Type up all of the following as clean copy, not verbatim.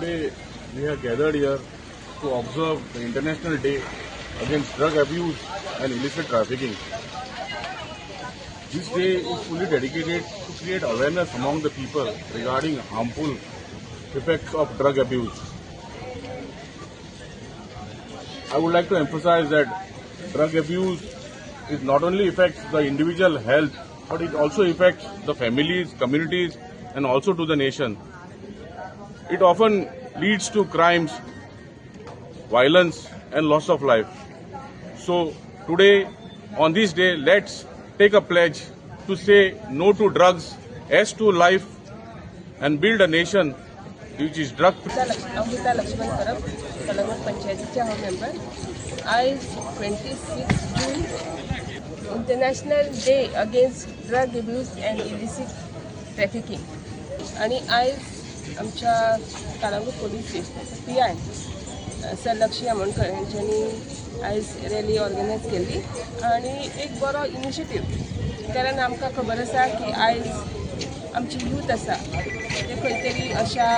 Today we have gathered here to observe the International Day against drug abuse and illicit trafficking. This day is fully dedicated to create awareness among the people regarding harmful effects of drug abuse. I would like to emphasize that drug abuse is not only affects the individual health, but it also affects the families, communities, and also to the nation. It often leads to crimes, violence, and loss of life. So today, on this day, let's take a pledge to say no to drugs, yes to life, and build a nation which is drug free. Amrita Laxman Parab, Calangute पंचायतीचे हांव member. आयज 26 June, International Day Against Drug Abuse and Illicit Trafficking. आणि आयज आमच्या Calangute police स्टेशनाचे PI sir Laxmi Amonkar हेंच्यांनी आयज rally organise केल्ली आणि एक बरो इनिशिएटीव, कारण आमकां खबर आसा की आयज आमची यूथ आसा ते खंय तरी अशा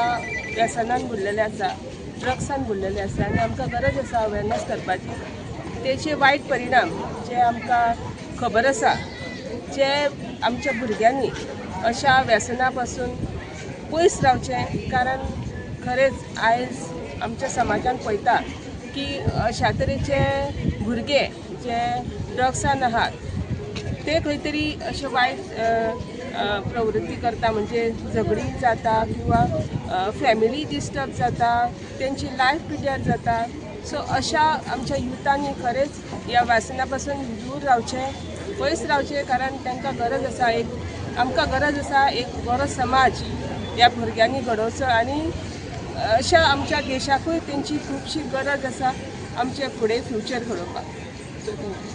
व्यसनान बुडलेले आसा, ड्रग्सान बुडलेले आसा आनी आमकां गरज आसा अवेरनस करपाची. तेचे वायट परिणाम जे आमकां खबर आसा, जे आमच्या भुरग्यांनी अशा व्यसना पासून पयस रावचें, कारण खरेंच आयज आमच्या समाजान पळयता की अशा तरेचे भुरगे जे ड्रग्सान आहात ते खंय तरी अशे वायट अ, अ, प्रवृत्ती करता, म्हणजे झगडीं जाता किंवा फॅमिली डिस्टर्ब जाता, तेंची लायफ पिड्ड्यार जाता. सो अशा आमच्या युथांनी खरेंच ह्या व्यसना पासून दूर रावचें, पयस रावचें, कारण तांकां गरज आसा एक, आमकां गरज आसा एक बरो समाज ह्या भुरग्यांनी घडोवचो आनी अशा आमच्या देशाकूय तेंची खुबशी गरज आसा आमचे फुडें फ्युचर घडोवपाक. So thank you.